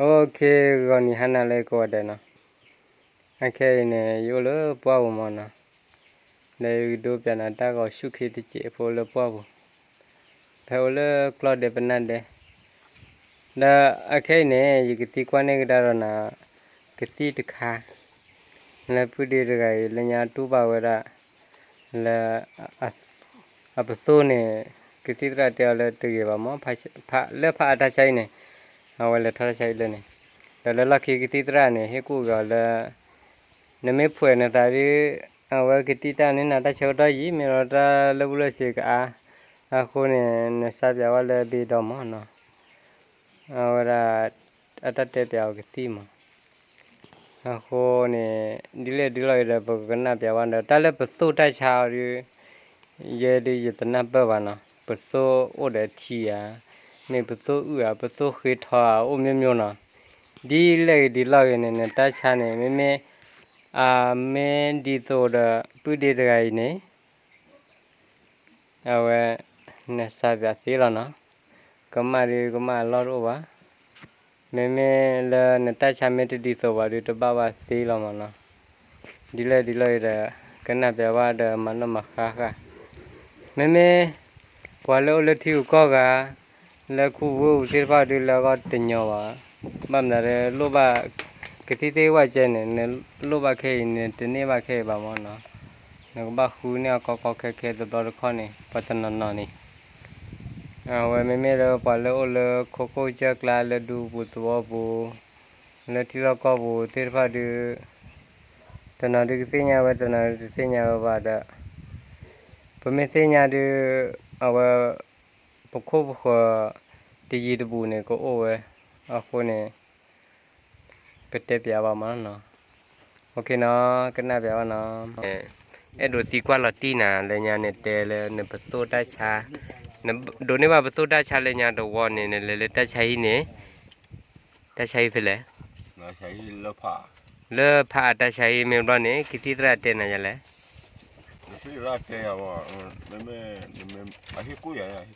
OK, ဂီၤနံၤဟါနၤလၢကိးဂၤဒဲးနီၤ. အခဲအံၤန့ၣ် ယအိၣ်လၢပှၢ်ပူၤမးနီၤ. ဒီးယကဒိးပျးနၤတၢ်ဂီၤဆူၣ်ခ့တစဲးဖိလၢပှၢ်ပူၤ. ဖဲအိၣ်လၢကျီၢ်ဒဲးပနၢ်ဒဲး. ဒီးအခဲအံၤန့ၣ် ယကသံကွၢ်န့ၢ်ကဒါဒီးနၤ ကသံၣ်တခါ လၢပုၢ်ဒ့တဂၤအံၤ လၢညါတူၢ်ဘၣ်ဝဲဒၣ် လၢ အပသိၣ်န့ၣ် ကသံၣ်သရၣ်တဲအီၤလၢတဂ့ၤဘၣ်မး, လၢဖးအါတၢ်ဆါအံၤန့ၣ် အဝဲလဲၤထီၣ်တၢ်ဆါအံၤလၢန့ၣ်, ဒီးလၢလီၢ်ခံကသံၣ်သရၣ်န့ၣ် ဟ့ၣ်ကူၣ်က့ၤအီၤလၢ နမ့ၢ်ဖှဲးနသးဒီး အဝဲကတံၢ်တၢ်န့ၢ်နၤတၢ်ဆၢကတီၢ်ယံာ် မ့ၢ်လီၤတၢ်လၢဘူၣ်လၢစ့ကအါ, အဃိန့ၣ် နစါပၠးဝဲလၢဘ့ၣ်ဒီမးနီၤ. အဝဲဒၣ် အတၢ်တဲပၠးအီၤကသံၣ်မး. အဃိန့ၣ် ဒ်လဲၣ်ဒ်လဲၣ်ဂ့ၤဒီး ပကကနၣ်ပၠးဝဲဒီး တၢ်လၢပသိၣ်တၢ်ဆါအီၤဒီး ယဲဒုးယတနၢ်ပၢၢ်ဘၣ်နီၤ, ပသိၣ်အိၣ်ဒီးထံဧါ, မ့ၢ်ပသိၣ်အုၣ်ဧါ, ပသိၣ်ဃ့ထီဧါ, အိၣ်မျိုးမျိုးနီၤ. ဒ်လဲၣ်ဂ့ၤဒ်လဲၣ်ဂ့ၤန့ၣ် နတၢ်ဆါန့ၣ် မ့မ့ၢ် အမ့ၢ်ဒ်သိးဒီး ပုၢ်ဒ့တဂၤအံၤန့ၣ် အဝဲ နစါပၠးသ့လီၤနီၤ. ကမၣ်ဒီးကမၣ်အလီၢ်တအိၣ်ဘၣ်. မ့မ့ၢ်လၢနတၢ်ဆါမ့ၢ်တဒ်သိးဘၣ်ဒီး တဘၣ်ဘၣ်သ့လီၤမးနီၤ. ဒ်လဲၣ်ဒ်လဲၣ်ဂ့ၤဒီး ကနၣ်ပၠးဝဲဒီး မၤနီၣ်မၤဃါဃာ်. မ့မ့ၢ် ပှၤလၢအိၣ်လၢထံဂုၤကီၢ်ဂၤ လၢခူဝ့ၢ်ပူၤသ့ၣ်တဖၣ်ဒုး လၢအဂီၢ်တညီဘၣ်. ဘၣ်မနုၤဒီး လိၣ်ဘၣ် ကသံၣ်သ့ၣ်ဝဲကဲန့ၣ် နလိၣ်ဘၣ်ခဲအံၤ နတန့ၢ်ဘၣ်ခဲအံၤဘၣ်မးနီၤ. နကဘၣ်ဃုန့ၢ်အီၤကီကီခဲခဲတဘျီတခီၣ်န့ၣ် ပှၤတနီၤနီၤန့ၣ် အဝဲမ့မ့ၢ်လၢပှၤလၢအိၣ်လၢခိခိၣ်ကၢၢ်ကျါ လၢဒူပူၤသဝီပူၤ လၢထံလီၢ်ကီၢ်ပူၤသ့ၣ်တဖၣ်ဒုး တနီၤဒုးကသ့ၣ်ညါဝဲ တနီၤဒုးတသ့ၣ်ညါဝဲဘၣ်ဒီး ပမ့ၢ်သ့ၣ်ညါဒုး အဝဲ ပခိၣ်ပဃၢၤ တယံၤတဘူးန့ၣ် ကအိၣ်ဝဲ အဃိန့ၣ် ကတဲပၠးဘၣ်မးနီၤ. အိၣ်ခ့နီၤ ကနၣ်ပၠးဘၣ်နီၤ. အဲၣ်ဒိးသံကွၢ်လီၤတံၢ်နၤ လၢညါန့ၣ်တဲလၢနပသိၣ်တၢ်ဆါ, ဒိးန့ၢ်ဘၣ်ပသိၣ်တၢ်ဆါလၢညါတဝီန့ၣ် နလဲၤလၢတၢ်ဆါဟံၣ်န့ၣ်, တၢ်ဆါဟံၣ်ဖဲလဲၣ်, လၢဖးအါတၢ်ဆါဟံၣ်မ့ၢ်ဘျီန့ၣ် ကသံၣ်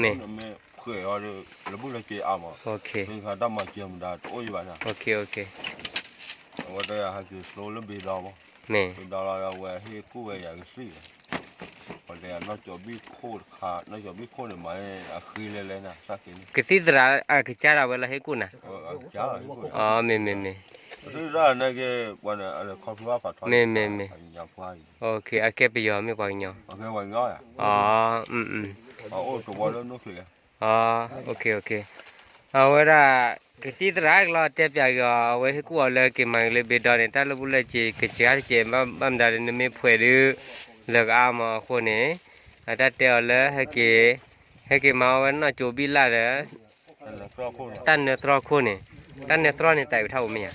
သရၣ်တဲနၤယၤလဲၣ် မ့ၢ် အဝဲတဟဲက့ၤသိလၢဘ့ၣ်ဒီမး, မ့ၢ် ကသံၣ်သရၣ်အကစၢ်ဒၣ်ဝဲလၢဟ့ၣ်ကူၣ်နၤ, မ့ၢ် မ့ၢ် မ့ၢ်, အကဲပယီၤမ့ၢ်ပှၤကညီ, အ, အဝဲဒၣ် ကသံၣ်သရၣ်ကလီၤတဲပၠးက့ၤအီၤ အဝဲဟ့ၣ်ကူၣ်အီၤလၢက့ၤမၤက့ၤလၢဘ့ၣ်ဒီန့ၣ် တၢ်လၢဘူၣ်လၢစ့ၤ ကစှၤတစဲး ဘၣ်မတၤဒီး နမ့ၢ်ဖှဲးဒုး လၢကအါမးအဃိန့ၣ် အတၢ်တဲအီၤလၢဟဲက့ၤ, ဟဲက့ၤမၤအီၤဝဲနီၢ်ကၠိဘံၣ်လၢ်ဒီး တၢ်နၢသြီခိၣ်န့ၣ်, တၢ်နၢသြီန့ၣ် တၢ်အုးထၣ်အိၣ်မ့ၢ်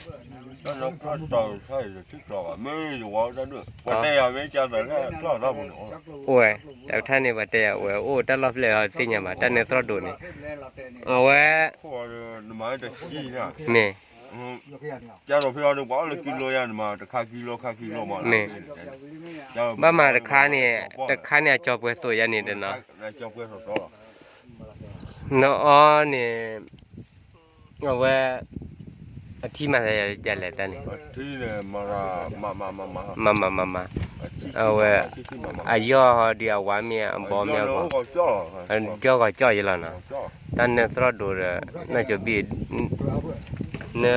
ဧါ, အိၣ်ဝဲ, တၢ်အုးထၣ်န့ၣ် ပှၤတဲယၤအိၣ်ဝဲ အိၣ်တၢ်လီၢ်ဖျဲၣ်လီၤတသ့ၣ်ညါဘၣ် တၢ်နၢသြီဒိၣ်န့ၣ်, အဝဲ မ့ၢ် မ့ၢ် ဘၣ်မၤတခါန့ၣ် တခါန့ၣ် အကၠီၤပှဲၤသိးယၤန့ၣ်တနီၤ, နအီန့ၣ် အဝဲ အထံမၤသးဒ်လဲၣ်တၢ်န့ၣ်, မၤမၤမၤမၤ, အဝဲ အယီၢ်ဒ်အဝါမ့ၢ်အဘီမ့ၢ်အဂီၢ်, ယီၢ်ဂီၤကၠီၣ်ယလီၤနီၤ, တၢ်နၢသြီဒိၣ်ဒီး နီၢ်ကၠိဘံၣ် န ထ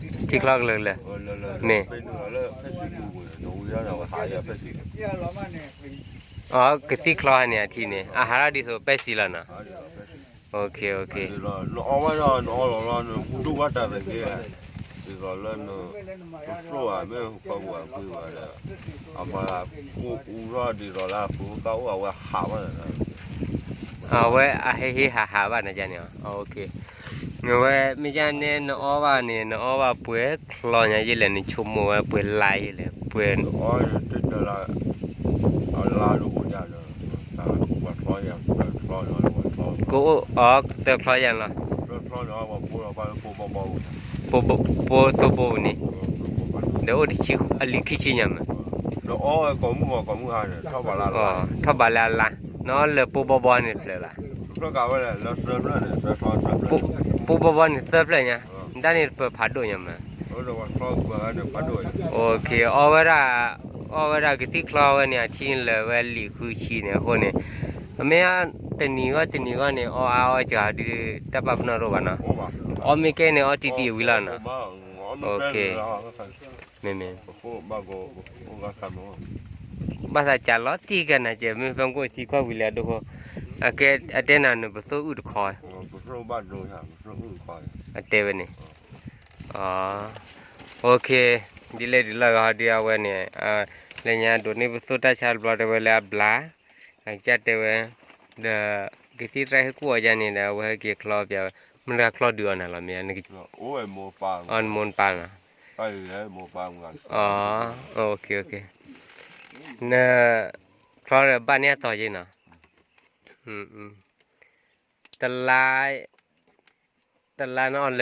ံချီကလၢာ်လၢာ်, မ့ၢ် အကသံၣ်ချီန့ၣ် အထံန့ၣ် အဟးထီၣ်ဒ်သိးပဲစံလီၤနီၤ, နအီဝဲဒီးနအီလီၤလီၤ နဒိၣ်ဘၣ်တၢ်သက့, ဒ်သိးလၢန ပသိၣ်ဧါ မ့ၢ်ပှၤဝဲပှၤဝဲဒီး အမၤလၢကိၣ်အူထီၣ်ဒ်သိးလၢအဖိသၣ်အိၣ် အဝဲဟးဘၣ်န့ၣ်, အဝဲအဟဲဟ့ဟးဟးဘၣ်န့ၣ်န့ၣ်, အဝဲမ့ၢ်ယါန့ၣ် နအီဘၣ်န့ၣ် နအီဘၣ်ပှဲၤချီညါယဲလဲၣ် နဆိကမိၣ်ဝဲပှဲၤလါယဲလဲၣ် ပှဲၤ အလါဒိၣ်ညါလၢ ကအိၣ်အီၤသၢချီယါလီၤ, ပိသိဘိပူၤန့ၣ်, ဒီးအိၣ်တဆံအလံၤခံဆံညါမး, ထီၣ်ဘးလၢအလါ နအီၣ်လၢပိဘီဘီန့ၣ်တဖျၢၣ်ဘၣ်. ပိဘီဘီန့ၣ်သၢဖျၢၣ်ညါ, နတၢ်န့ၣ်တပၢၢ်ဖးဒိၣ်ညါမး. အီၣ်ဝဲဒၣ်ကသံၣ်ချီဝဲန့ၣ် အထံလၢာ်ဝဲလံာ်ဃုဆံန့ၣ်အဃိန့ၣ်, အမ့ၢ်တနံၤဂီၢ်တနံၤဂီၢ်န့ၣ် အီၣ်အါအီၣ်စှၤဒုး တၢ်ပာ်ပနီၣ်တအိၣ်ဘၣ်နီၤ. အီၣ်မ့ၢ်ကဲန့ၣ် အီၣ်တံၢ်တံၢ်ဝံၤလီၤနီၤ. မ့မ့ၢ် ဘၣ်သးကးလီၤတံၢ်ကနၤကဲ မ့ၢ်ဖဲမ့ၢ်အိၣ်သံကွၢ်ဝံၤလၢအဒိၣ်ဃိ, အကဲအတဲနၤနပသိၣ်အုၣ်တခီ, အတဲဝဲန့ၣ်, အ ဒ်လဲၣ်ဒ်လဲၣ်ဂ့ၤဟီဒုး အဝဲန့ၣ် လၢညါဒိးန့ၢ်ပသိၣ်တၢ်ဆါတဘျီတဲဝဲလၢအဘျါ, အကစၢ်တဲဝဲ, ဒီး ကသံၣ်သရၣ်ဟ့ၣ်ကူၣ်အီၤယါန့ၣ်ဒီး အဝဲဟဲက့ၤချီပၠးဝဲ, မတၤချီဒုးအီၤနၤလီၤမ့ၢ်, အမိၢ်ပၢ်နီၤ, န ချီဒီးဘၣ်န့ၢ်အတီၤယ့ၣ်နီၤ, တလါ, တလါနအီၣ်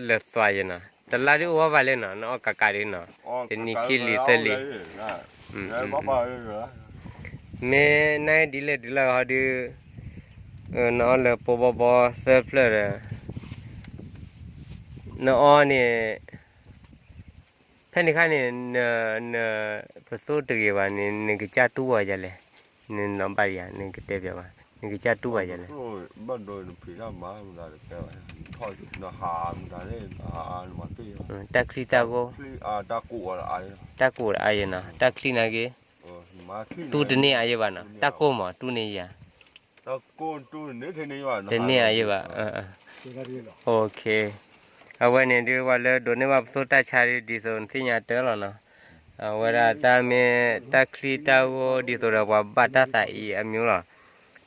လၢသွးယ့ၣ်နီၤ, တလါဒုးအိၣ်ဝဲဘၣ်လၢနီၤ, နအီၣ်ကးကးဒုးနီၤ, တနံၤခံလံသၢလံ, မ့ၢ်နဒ်လဲၣ်ဒ်လဲၣ်ဂ့ၤဟီဒုး, နအီၣ်လၢပိဘီဘီသၢဖျၢၣ်ဒီး, နအီၣ်န့ၣ် ဖဲန့ၣ်ခါန့ၣ် န ပသိၣ်တဂ့ၤဘၣ်န့ၣ် နကစၢ်တူၢ်အီၤယါလဲၣ်, နနီၢ်ဘၣ်ယါ နကတဲပၠးဘၣ် နကစၢ်တူၢ်ဘၣ်ယါလဲၣ်, တၢ်ချံတၢ်ဂိၢ်, တၢ်ကိၢ်တအါယဲနီၤ, တၢ်ချံနာ်က့, တူၢ်တန့ၢ်အါယဲဘၣ်နီၤ, တၢ်ကိၢ်မး တူၢ်န့ၢ်ယါ တန့ၢ်အါယဲဘၣ်, အဝဲန့ၣ်ဒုး ပှၤလၢဒိးန့ၢ်ဘၣ်ပသိၣ်တၢ်ဆါဒ်သိးနသ့ၣ်ညါတၢ်လီၤနီၤ, အဝဲဒၣ်တၢ်မ့ၢ်တၢ်ချံတၢ်ဂိၢ်ဒ်သိးဒီး ပှၤဘၣ်တၢ်သးအံၤအမံၤလီၤ,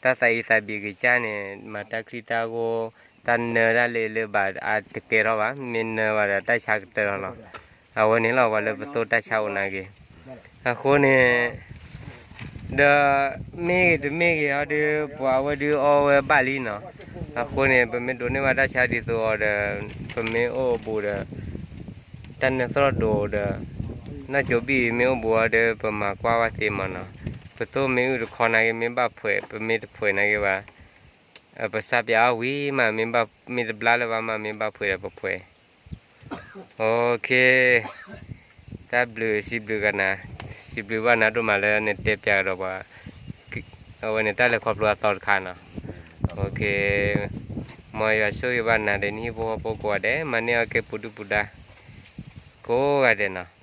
တၢ်သးအံၤသးဘံးကစၢ်န့ၣ် မၤတၢ်ချံတၢ်ဂိၢ်, တၢ်နၢတၢ်လ့လၢဘၣ်အတကဲထီၣ်ဘၣ်, မ့ၢ်နၢဘၣ်ဒီးတၢ်ဆါကတၢၢ်ထီၣ်လီၤ, အဝဲန့ၣ်လီၤ ပှၤလၢပသိၣ်တၢ်ဆါအိၣ်နာ်က့, အဃိန့ၣ် ဒီးမ့ၢ်ဂ့ၤတမ့ၢ်ဂ့ၤဟီဒုး ပှၤအဝဲဒုးအီဝဲဘၣ်လံနီၤ, အဃိန့ၣ် ပမ့ၢ်ဒိးန့ၢ်ဘၣ်တၢ်ဆါဒ်သိးအီၤဒီး ပမ့ၢ်အိၣ်ဘူးဒီး တၢ်နၢသရီၣ်ဒိၣ်ဒီး နီၢ်ကၠိဘံၣ်မ့ၢ်အိၣ်ဘူးအီၤဒီး ပမၤကွၢ်ဝဲသ့မးနီၤ, ပသိၣ်မ့ၢ်အုၣ်တခီနာ်က့ မ့ၢ်ဘၣ်ဖှဲး ပမ့ၢ်တဖှဲးနာ်က့ဘၣ်, ပစးပၠးအီၤဝံၤမး မ့ၢ်တဘျါလၢၤဘၣ်မး မ့ၢ်ဘၣ်ဖှဲးဒီးပဖှဲး တၢ်ဘျုးစံးဘျုးကနၤ, စံးဘျုးဘၣ်နၤဒိၣ်မးလၢနတဲပၠးကဒီးပှၤ, အဝဲန့ၣ်တၢ်လဲၤခီဖျိအသီတခါနီၤ, မ်ယွၤဆိၣ်ဂ့ၤဘၣ်နၤဒီးနဟံၣ်ဖိဃီဖိကိးဂၤဒဲး မၤန့ၢ်အီၣ်ကဲပူၤဒုၣ်ပူၤဒါ ကိးဂၤဒဲးနီၤ.